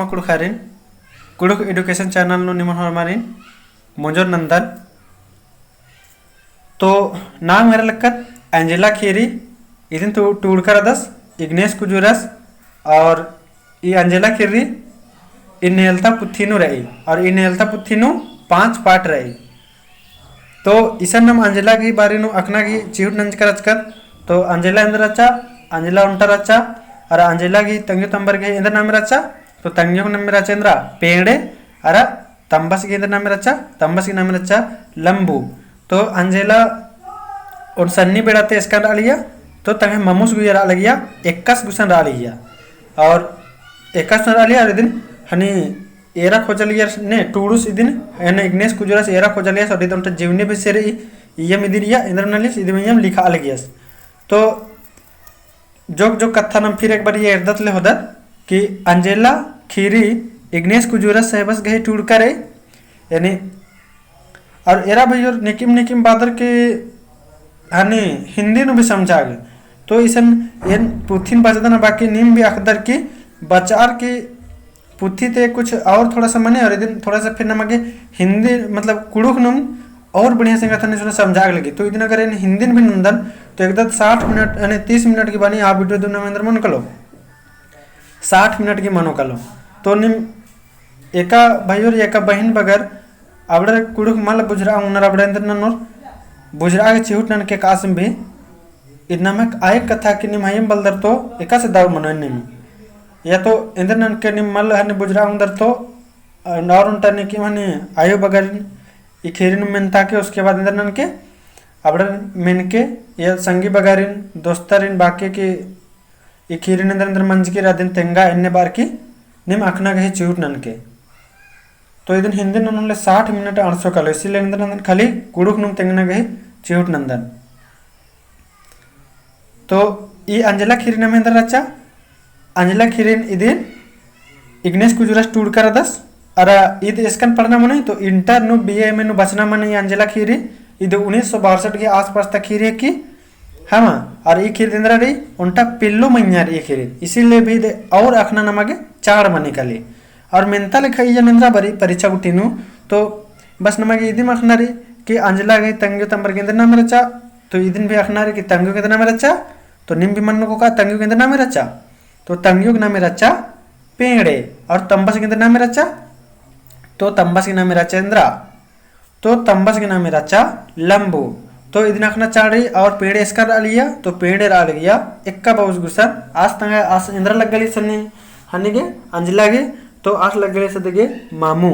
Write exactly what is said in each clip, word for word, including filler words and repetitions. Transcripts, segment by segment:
कुँड़ुख़ारिन, कुँड़ुख़ education channel नू निमन होरमारिन मोंजोर नन्दन। तो नाम एरा लक्कत एंजेला खीरी, इदिन टूड़का रअदस इग्नेस कुजूरस। और ई एंजेला खीरी इन्नेलता पुथी नू रई, और इन्नेलता पुथी नू पाँच part रई। तो इसन नाम एंजेला गही बारे नू अखना गही चिहुट नंजका रहचकत। तो एंजेला एन्देर रहचा, एंजेला ओन्टा रहचा, और एंजेला गही तंग्यो तम्बर गही एन्देर नामे रहचा। तो तंग्यो गही नामे रहचा एन्दरा पेंड़े, अरा तम्बस गही एन्देर नामे रहचा, तम्बस गही नामे रहचा लम्बू। तो एंजेला ओन सन्नी बेड़ा ती एसकन रआलिया, तो तंग्है ममुस गुइया रआ लगिया, एकास गुसन रआलिया। और एकास गुसन रआलिया, और इदिन हनी एरा खोजालियर ने टूड़ुस इदिन, एन्ने इग्नेस कुजूरस एरा खोजालियस, और इदिन ओन्टा जीवनी बेसे रई, इयम इदिन इया एन्देर नलियस, इदिन इयम लिखा लगियस। तो जोक जोक कत्था नाम फिर एक बार ये एरदत ले होदत कि एंजेला खीरी इग्नेस कुजूरस साहेबस गही टूड़का रई, यानी और एरा भइयोर नेकिम नेकिम बादर के हनी हिन्दी नू भी समझा गे। तो इसन एन पुथिन बचदन बाकी नीम भी अखदर की बचार की पुथी ते कुछ और थोड़ा सा मने और इदिन थोड़ा सा फिर नमा गे हिन्दी मतलब कुँड़ुख़ नुम और बढ़िया से कत्था ने समझा गे लगी। तो इदिन अगर एन हिन्दी भी नन्दन तो एकदम साठ मिनट यानी तीस मिनट की बानी आ video दुनिया में अंदर मन कलो। साठ मिनट की मनो कालो। तो निम एका भाई और एका बहिन बगर अबड़र कुँड़ुख़ मल बुझरआ ओंगनर अबड़र एन्देर ननोर बुझरआ गे चिहुट ननके कासम भी इद नमक आयक कत्था कि निम हयम बलदर तो एकासे दव मनो निम। या तो एन्देर ननके निम मल हने बुझरआ ओंगदर तो और ओन्टा नेकिम हने आयो बगरिन ई खीरिन मेनता के उसके बाद एन्देर ननके अबड़र मेनके या संगी बगरिन दोस्तरिन बाके के ई खीरिन एन्देर एन्देर मंजकी रअदिन तेंगा एन्ने बार की निम अखना गही चिहुट ननके। तो इदिन हिन्दी ननोले साठ मिनट अंड़सो कालो, इसीलिए एन्देर नन्दन खाली कुँड़ुख़ नुम तेंगना गही चिहुट नन्दन। तो ई एंजेला खीरिन नाम एन्देर रहचा, एंजेला खीरिन इदिन इग्नेस कुजूरस टूड़का रअदस, अरा इद एसकन पढ़ना मनी, तो inter नू BA MA नू बचना मनी ई एंजेला खीरी, इद उन्नीस सौ बासठ के आसपास ता खीरी है कि हमा, और ई खीर एन्देर रई, ओन्टा पिल्लो मइय्याँ रई ई खीर। इसीलिए भी दे और अखना नमा गे चाड़ मनी काली। और मेन्ता लेखा इय्या एन्देर बरई परीक्षा गुट्ठी नू, तो बस नमा गे इदिम अखना रई कि एंजेला गही तंग्यो तम्बर गे एन्देर नामे रहचा, तो इदिन भी अखना रई कि तंग्यो गे एन्देर नामे रहचा, तो निम भी मनो का तंग्यो गे एन्देर नामे रहचा, तो तंग्यो गे नामे रहचा पेंड़े, और तम्बस गे एन्देर नामे रहचा, तो तम्बस गे नामे रहचा एन्दरा। तो तम्बस गे नामे रहचा लम्बू। तो इदिन अखना चाड़ रई और पेंड़े एसकन रआलिया, तो पेंड़े रआ लगिया एक्का बाबूस गुसन आस तंग्है आस एन्दरा लग्गाली सन्नी हनी गे एंजेला गे, तो आस लग्गाली सदगे मामू।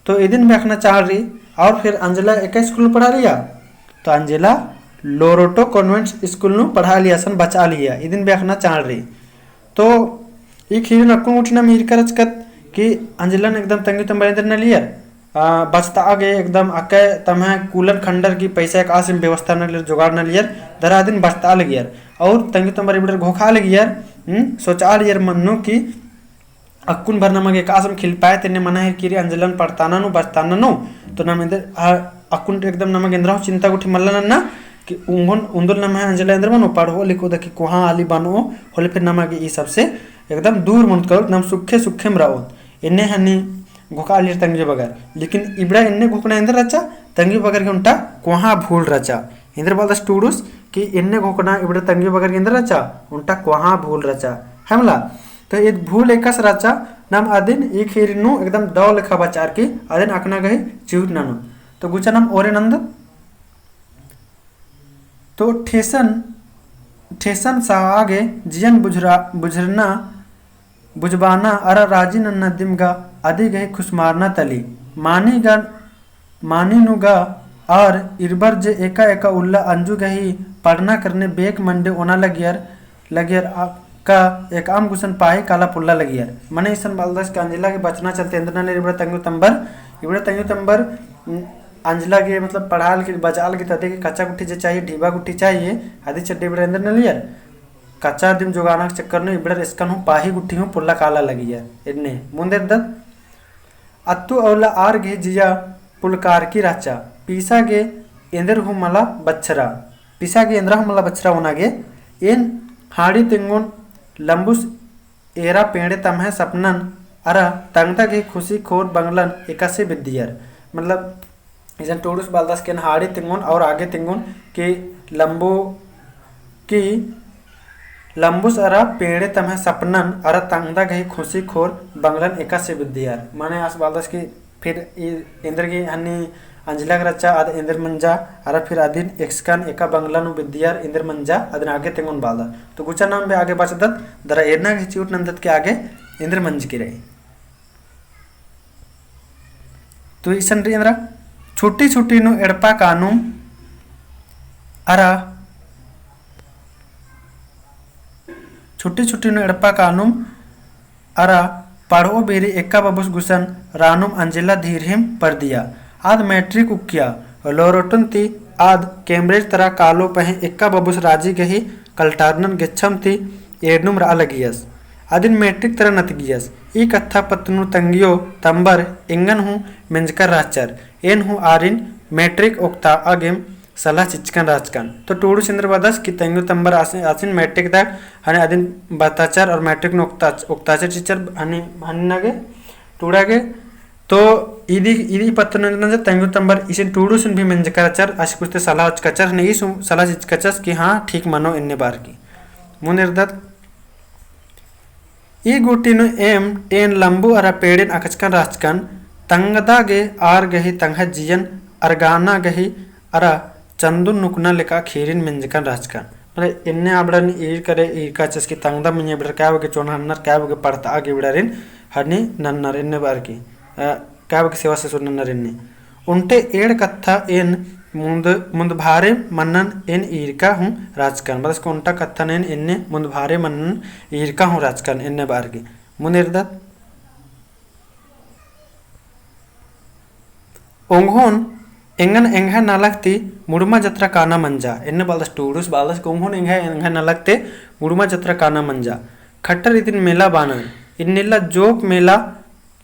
तो इदिन भी अखना चाड़ रई और फिर एंजेला एका स्कूल पढ़ालिया, तो एंजेला लोरेटो convent स्कूल नू पढ़ालिया सन बचआलिया, इदिन भी अखना चाड़ रई। तो ई खीरिन अक्कुन गुट्ठी नाम ईरका रहचकत कि एंजेलन एकदम तंग्यो तम्बर एन्देर नलियर, आ, बचतआ गे एकदम अक्कय तम्है कूलन खंडर की पैसा एकासिम व्यवस्था नलियर, जोगाड़ नलियर, दरा अदिन बचतआ लगियर। और तंग्यो तम्बर इबड़र घोखा लगियर, हम्म, सोचआ लगियर मन्नो कि अक्कुन भर नमा गे एकासिम खिलपाय तेन्ने मना हेलकी रई एंजेलन पढ़ताना नू, बचताना नू, तो नाम एन्देर, आ, अक्कुन एकदम नमा गे एन्दरा हूँ चिंता गुट्ठी मल्ला नन्ना, कि उंगोन उन्दुल नम्है एंजेला एन्देर मनो पढ़ओ लिखओ दा कि कोहाँ आली बनओ, होले फिर नमा गे ई सबसे एकदम दूर मनो कालो, नाम सुखे सुखेम रओ। एन्ने हनी घोखा आलियर तंग्यो बगर। लेकिन इबड़ा एन्ने घोखना एन्देर रहचा, तंग्यो बगर गे ओन्टा कोहाँ भूल रहचा। एन्देर बलदस टूड़ुस कि एन्ने घोखना इबड़ा तंग्यो बगर गे एन्देर रहचा, ओन्टा कोहाँ भूल रहचा। है मला? तो ईद भूल एकासे रहचा, नाम अदिन ई खीरी नू एकदम दव लेखा बचार की अदिन अखना गही चिहुट ननो। तो गुचा नाम ओरे नन्दत। तो ठेसन, ठेसन सहा गे जियन बुझरा-, बुझरना, बुझबाना अरा राजी नन्ना दिम गा अदी गही खुसमारना तली। मानी गा, मानी नू गा आर इरबर जे एका एका उल्ला अंजू गही पढ़ना करने बेक मंडे ओना लगियर, लगियर आ, का एकअम गुसन पाही काला पोल्ला लगियर। मने इसन बलदस कि एंजेला गे बचना चलते एन्देर नलियर इबड़ा तंग्यो तम्बर, इबड़ा तंग्यो तम्बर, उम, एंजेला गे मतलब पढ़ाल के बचाल के तदे के कच्चा गुट्ठी जे चाहिए, ढीबा गुट्ठी चाहिए, अदी चड्डी इबड़ा एन्देर नलियर। कच्चा दिम जोगाना के चक्कर नू इबड़र एसकन हूँ पाही गुट्ठी हूँ पोल्ला काला लगियर। एन्ने मुन्द एरदत। अत्तु अउला आर गही जिया पुलकारकी रहचा। पीसा गे एन्देर हूँ मला बछरा। पीसा गे एन्दरा हूँ मला बछरा ओना गे। एन हाड़ी तेंगोन लम्बुस एरा पेंड़े तम्है सपनन अरा तंगदा गही खुशी खोर बंगलन एकासे बिद्दियर। मतलब, इसन टूड़ुस बालदस कि एन हाड़ी तिंगोन और आगे तिंगोन कि लंबू, कि लंबुस अरा पेड़े तम्है सपनन अरा तंगदा गही खुशी खोर बंगलन एकासे बिद्दियर। माने आस बालदस कि फिर ई एन्देरगे हन्नी अंजला गे रहचा आद एन्देर मंजा, अरा फिर अदिन एकसकन एका बंगला नू बिद्दियर एन्देर मंजा, अदिन आगे तेंगोन बालदत। तो गुचा नाम भी आगे बचदत, दरा एरना गही चिउट नंदत के आगे एन्देर मंजकी रई। तो इसन रई एन्दरा, छुट्टी छुट्टी नू एड़पा कानुम अरा छुट्टी छुट्टी नू एड़पा कानुम अरा पढ़ओ बेरी एक्का बबुस गुसन रानुम अंजेला धीरहिम परदिया। आद मैट्रिक उक्किया। लोरोटन ती आद कैम्ब्रिज तरा कालो पहें एक्का बबुस राजी गही कलटारनन गेच्छम ती एरनुम रआ लगियस। अदिन मैट्रिक तरा नतगियस। ई कत्था पत्त नू तंग्यो तम्बर एंगन हूँ मेंजकर रहचर। एन हूँ आरिन मैट्रिक ओक्ता अगेम सलाह चिच्चकन रहचकन। तो टूड़ुस एन्देर बादस कि तंग्यो तम्बर आसिन, आसिन मैट्रिक तक हने अदिन बताचर और मैट्रिक नू ओक्ताच-, ओक्ताचर चिच्चर हने, हने नगे, टूड़ा गे। तो इदी, इदी पत्त नंजर तंग्यो तम्बर इसिन टूड़ुसिन भी मेंजकर रहचर, आसी कुछ ते सलाह चिच्चकचर, हने ई सु-, सलाह चिच्चकचस कि हाँ, ठीक मनो एन्ने बार की। मुन्द एरदत ई गूटी नू एम एन लंबू अरा पेड़ेन अकचकन रहचकन, तंगदा गे आर गही तंग्है जियन अरगाना गही अरा चंदुन नुकना लेखा खीरिन मेंजकन रहचकन। मतलब एन्ने आबड़न ईर करे ईरकाचस कि तंगदा मइय्याँ बिड़र का बगे चोन्हा नन्नर, का बगे पड़ता आगे बिड़रिन हनी नन्नर एन्ने बार की, अ, का बगे सेवा ससुर नन्नर एन्ने। ओन्टे एंड़ कत्था एन मुन्द, मुन्दभारे मन्नन एन ईरका हूँ रहचकन। बस ओन्टा कत्थन एन एन्ने मुन्दभारे मन्नन ईरका हूँ रहचकन एन्ने बार की। मुन्द एरदत। ओंगोन एंगन एंग्है नलख ती मुड़मा जतरा काना मंजा। एन्ने बालदस टूड़ुस बालदस कि ओंगोन एंग्है, एंग्है नलख ती मुड़मा जतरा काना मंजा। खट्टर इदिन मेला बानर। इन्नेला जोक मेला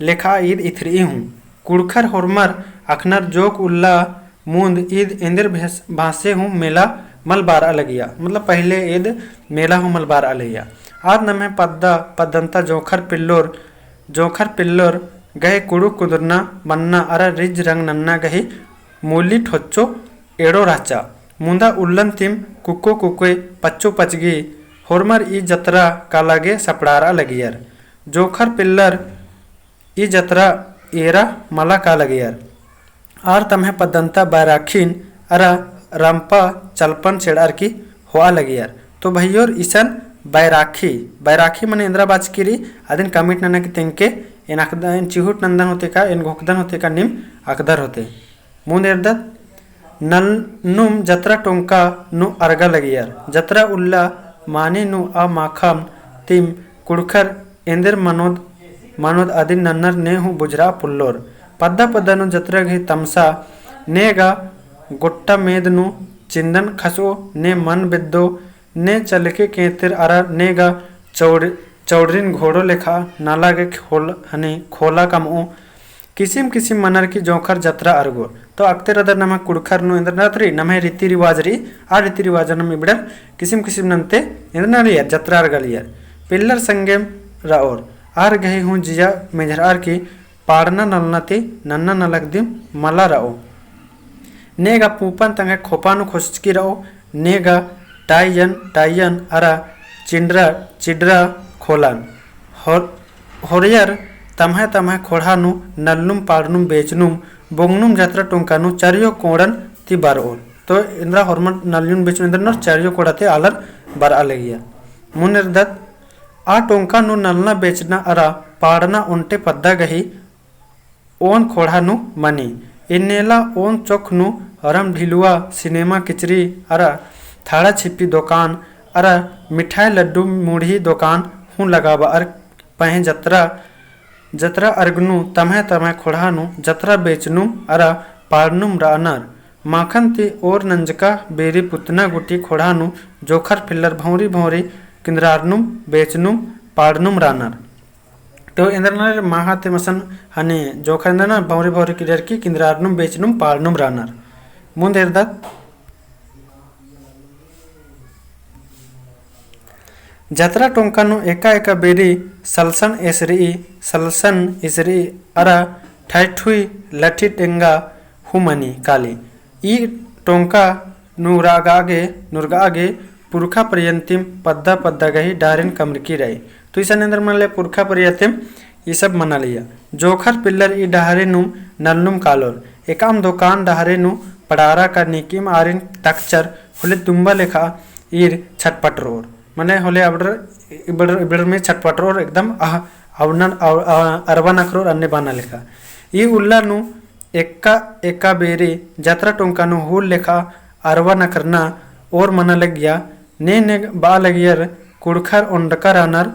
लेखा ईद इथरई हूँ। कुँड़ुख़र होरमर अख़नर जोक उल्ला मुन्द ईद एन्देर भेस-, भासे हूँ मेला मल बारआ लगिया। मतलब पहिले ईद मेला हूँ मल बारआ लगिया। आद नम्है पद्दा पद्दन्ता जोंख़र पिल्लोर, जोंख़र पिल्लोर गही कुँड़ुख़ कुन्दुरना मन्ना अरा रिज रंग नन्ना गही मूली ठोच्चो एड़ो रहचा। मुन्दा उल्लन तिम कुक्को कुक्कोय पच्चो पचगी होरमर ई जतरा काला गे सपड़ारआ लगियर। जोंख़र पिल्लर ई जतरा एरा मला का लगियर। आर तम्है पद्दन्ता बैराखिन अरा रम्पा चलपन चेड़ार की होआ लगियर। तो भइयोर इसन बैराखी, बैराखी मने एन्दरा बाचकी रई, अदिन comment नना की तेंगके, एन अख़दन, एन चिहुट नन्दन होते का, एन घोखदन होते का, नीम अख़दर होते। मुन्द एरदत, नलनुम जतरा टोंका नू अरगा लगियर। जतरा उल्ला मानी नू आ माखम तिम कुँड़ुख़र एन्देर मनोद, मनोद अदिन नन्नर ने हूँ बुझरआ पोल्लोर। पद्दा पद्दा नू जतरा गही तमसा ने गा गोट्टा मेद नू चिन्दन खसओ ने मन बेद्दो ने चलके केंतेर अरा ने गा चौड़-, चौड़रिन घोड़ो लेखा नला गे खोल-, हनी खोला कमओ। किसिम किसिम मनर की जोंख़र जतरा अरगोर। तो अख़ते रअदर नम्है कुँड़ुख़र नू एन्दर नत रई, नम्है रीति रिवाज रई, आ रीति रिवाजनम इबड़र किसिम किसिम नन्ते एन्दर नरियर जतरा अरगलियर। पिल्लर संगेम रओर, आर गही हूँ जिया मेझरआर की पाड़ना नलना ती नन्ना नलख दिम मला रओ। ने गा पूपन तंग्है खोपा नू खोसचकी रओ, ने गा टाइयन, टाइयन अरा चिंडरा, चिडरा खोलन। होर-, होरयर तम्है तम्है खोंड़हा नू नलनुम पाड़नुम बेचनुम बोंगनुम जतरा टोंका नू चरियो कोड़न ती बरओन। तो एन्दरा होरमर नलनुम बेचनुम एन्दर नोर चरियो कोड़ा ती आलर बरआ लगिया। मुन्द एरदत आ टोंका नू नलना बेचना अरा पाड़ना ओन्टे पद्दा गही ओन खोंड़हा नू मनी। इन्नेला ओन चोख नू रम ढिलुआ, सिनेमा किचरी अरा थाड़ा छिप्पी दोकान अरा मिठाई लड्डू मुढ़ी दोकान हूँ लगाबअर पहें जतरा, जतरा अरगनू तम्है तम्है खोंड़हा नू जतरा बेचनुम अरा पाड़नुम रअनर। माखन ती ओर नंजका बेरी पुतना गुटी खोंड़हा नू जोंख़र पिल्लर भौंरी भौंरी किन्दरारनुम बेचनुम पाड़नुम रअनर। तो एन्दर नर माखा ते मसन हने जोंख़र एन्दर नर भौंरी भौंरी किन्दर की किन्दरारनुम बेचनुम पाड़नुम रअनर। मुन्द एरदत। जतरा टोंका नू एका एका बेरी सलसन एसरी, सलसन इसरी अरा ठैठुई लठी टेंगा हूँ मनी काली। ई टोंका नुरगागे, नुरगागे पुरखा परियंतिम पद्दा पद्दा गही डहरेन कमरकी रई। तो इसन एन्देर मनले पुरखा परियंतिम ई सब मनालिया। जोंख़र पिल्लर ई डहरे नुम नलनुम कालोर। एकाम दोकान डहरे नू पड़ारा का नीकिम आरिन तकचर होले तुम्बा लेखा ईर छटपटरोर। मने होले अबड़र, इबड़र, इबड़र में छटपटरोर एकदम अह-, अवनन, अव-, अ-, अरबा नखरोर अन्ने बाना लेखा। ई उल्ला नू एका, एका बेरी जतरा टोंका नू हूल लेखा अरबा नखरना ओर मना लगिया, ने ने बआ लगियर कुँड़ुख़र ओंडकर आनर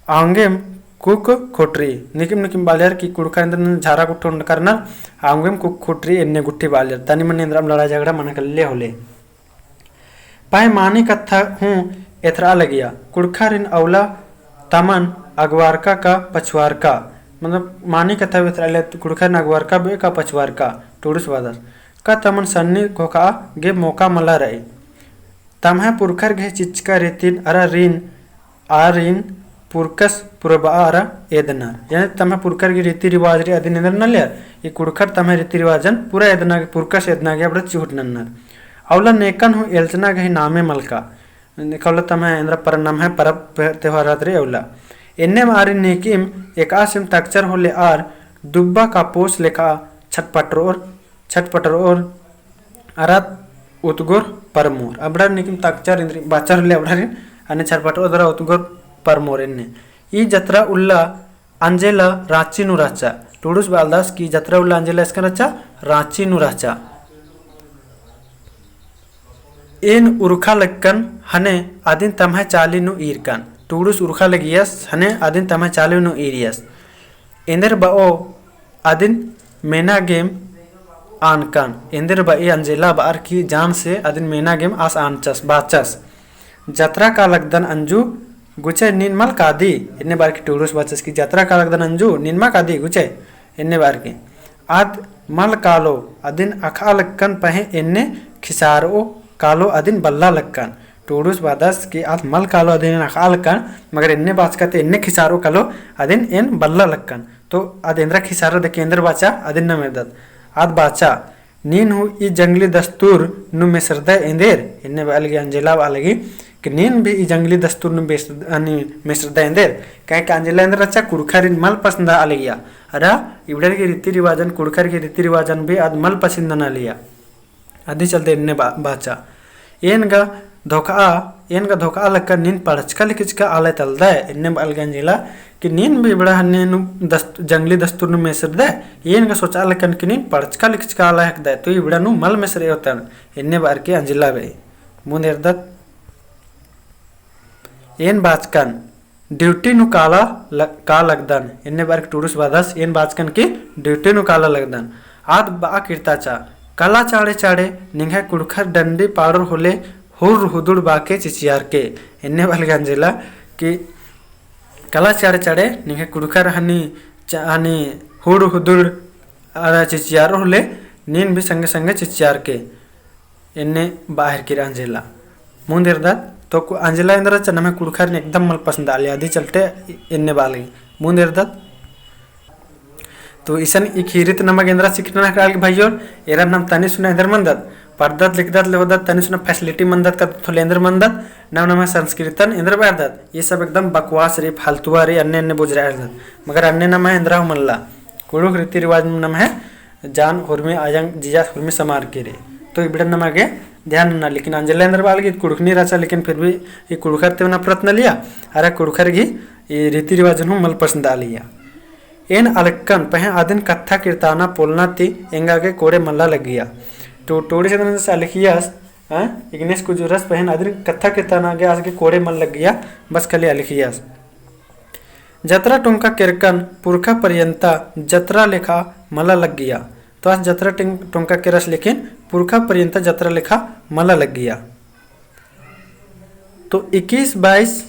आंगेम कुक खोटरी। निकिम निकिम बालियर कि कुँड़ुख़र एन्देर झारा गुट्ठी ओंडकर आनर आंगेम कुक खोटरी एन्ने गुट्ठी बालियर। तनी मनी एन्देरम लड़ाई झगड़ा मना कल्ले होले। पहें मानी कत्था हूँ एथरा लगिया। कुँड़ुख़रिन अउला तमन अगवारका का पछुआरका, मतलब मानी कत्था एथरा लगिया, कुँड़ुख़रिन अगवारका बे का पछुआरका, टूड़ुस बादस। का तमन सन्नी घोखा गे मौका मला रई। तम्है पुरखर गही चिच्चका रीतिन अरा रीन आरिन पुरकस पुरबआ अरा एदनर। यानी तम्है पुरखर गही रीति रिवाज रई अदिन एन्देर नलियर, ई कुँड़ुख़र तम्है रीति रिवाजन पूरा एदना गे, पुरकस एदना गे अबड़ा चिहुट नन्नर। अउला नेकन हूँ एल्चना गही नामे मलका। नेकउला तम्है एन्देर पर-, नम्है परब त्योहार रई अउला। एन्नेम आरिन नेकिम एकासिम तकचर होले आर दुब्बा का पोस लेखा छटपटरोर, छटपटरोर अरा उतगोर परमोर। अबड़र निकिम तकचर एन्देर बाचर होले अबड़रिन अन्ने छटपटरोर अरा उतगोर परमोर एन्ने। ई जतरा उल्ला अंजेला राँची नू रहचा। टूड़ुस बालदस कि जतरा उल्ला अंजेला एसकन रहचा, राँची नू रहचा। एन उरखा लक्कन हने अदिन तम्है चाली नू ईरकन। टूड़ुस उरखा लगियस हने अदिन तम्है चाली नू ईरियस। एन्देर बओ अदिन मेना गेम आनकन। एन्देर बई अंजेला बअर की जान से अदिन मेना गेम आस आनचस, बाचस। जतरा का लगदन अंजू गुचे नीन मल कादी, एन्ने बअर की टूड़ुस बाचस की जतरा का लगदन अंजू नीन मल कादी गुचे, एन्ने बअर की। आद मल कालो अदिन अखा लक्कन पहें एन्ने खिसारो कालो अदिन बल्ला लक्कन। टूड़ुस बादस कि आद मल कालो अदिन अखा लक्कन, मगर एन्ने बाचका ते एन्ने खिसारो कालो अदिन एन बल्ला लक्कन। तो आद एन्देरा खिसारो देखे एन्देर बाचा अदिन नम एरदत। आद बाचा, नीन हूँ ई जंगली दस्तूर नू मेसरदय एन्देर, एन्ने बआ लगी अंजेला बआ लगी, कि नीन भी ई जंगली दस्तूर नू बेस-, अनी मेसरदय एन्देर, काहे कि अंजेला एन्देर रहचा कुँड़ुख़रिन मल पसंदा लगिया, अरा इबड़र की रीति रिवाजन, कुँड़ुख़र की रीति रिवाजन भी आद मल पसंद नना लिया। अदी चलते एन्ने बा-, बाचा। एन गा धोखा, एन गा धोखा लक्कन नीन पढ़चका लिखचका आलय तलदय, एन्ने बआ लगी अंजेला कि नीन भी इबड़ा हन्ने नू दस्त-, जंगली दस्तूर नू मेसरदय, एन गा सोचा लक्कन कि नीन पढ़चका लिखचका आलय हिकदय, तो इबड़ा नू मल मेसरई होतन, एन्ने बअर की अंजेला बई। मुन्द एरदत एन बाचकन, duty नू काला ल-, का लगदन, एन्ने बअर की टूड़ुस बादस, एन बाचकन कि duty नू काला लगदन। आद बआ किर्ताचा, कला चाड़े चाड़े निंग्है कुँड़ुख़र डंडी पाड़ोर होले हुर्र हुदुड़ बाके चिचियारके। एन्ने बआ लगी अंजेला कि कला चाड़े चाड़े निंग्है कुँड़ुख़र हनी च-, हनी हुर्र हुदुड़ अरा चिचियारोर होले नीन भी संगे संगे चिचियारके। एन्ने बआ हेरकी रई अंजेला। मुन्द एरदत, तो कु-, अंजेला एन्देर रहचा नम्है कुँड़ुख़रिन एकदम मल पसंद आलिया, अदी चलते एन्ने बआ लगी। मुन्द एरदत। तो इसन ई ख़ीरी ती नमा गे एन्देरा सिखना नखरआ लगी भइयोर, एरा नम तनी सुना एन्देर मन्दत, पढ़दत लिखदत ले होदत तनी सुना facility मन्दत का तो ले एन्देर मन्दत, नम नम्है संस्कृतन एन्देर बअरदत। ई सब एकदम बकवास रई, फालतुआ रई, अन्ने अन्ने बुझरआ एरदत। मगर अन्ने नम्है एन्देरा हूँ मल्ला। कुँड़ुख़ रीति रिवाज नम्है जान हुरमी अयंग जिया हुरमी समारकी रई। तो इबड़ा नमा गे ध्यान नना, लेकिन अंजेला एन्देर बआ लगी कुँड़ुख़नी रहचा, लेकिन फिर भी ई कुँड़ुख़र ती नफरत नलिया, अरा कुँड़ुख़र गही ई रीति रिवाजन हूँ मल पसंद आलिया। एन अलक्कन पहें अदिन कत्था किर्ताना पोलना ती एंगा गे कोड़े मल्ला लग्गिया। तो टोड़ी से जैसे अलखियास, हाँ, इग्नेस कुजूरस पहें अदिन कत्था किर्ताना गे आस गे कोड़े मल लग्गिया, बस खाली अलखियास। जतरा टोंका केरकन पुरखा परियंता जतरा लेखा मला लग्गिया। तो आस जतरा टिंग-, टोंका केरस लेकिन पुरखा परियंता जतरा लेखा मला लग्गिया। तो इक्कीस बाईस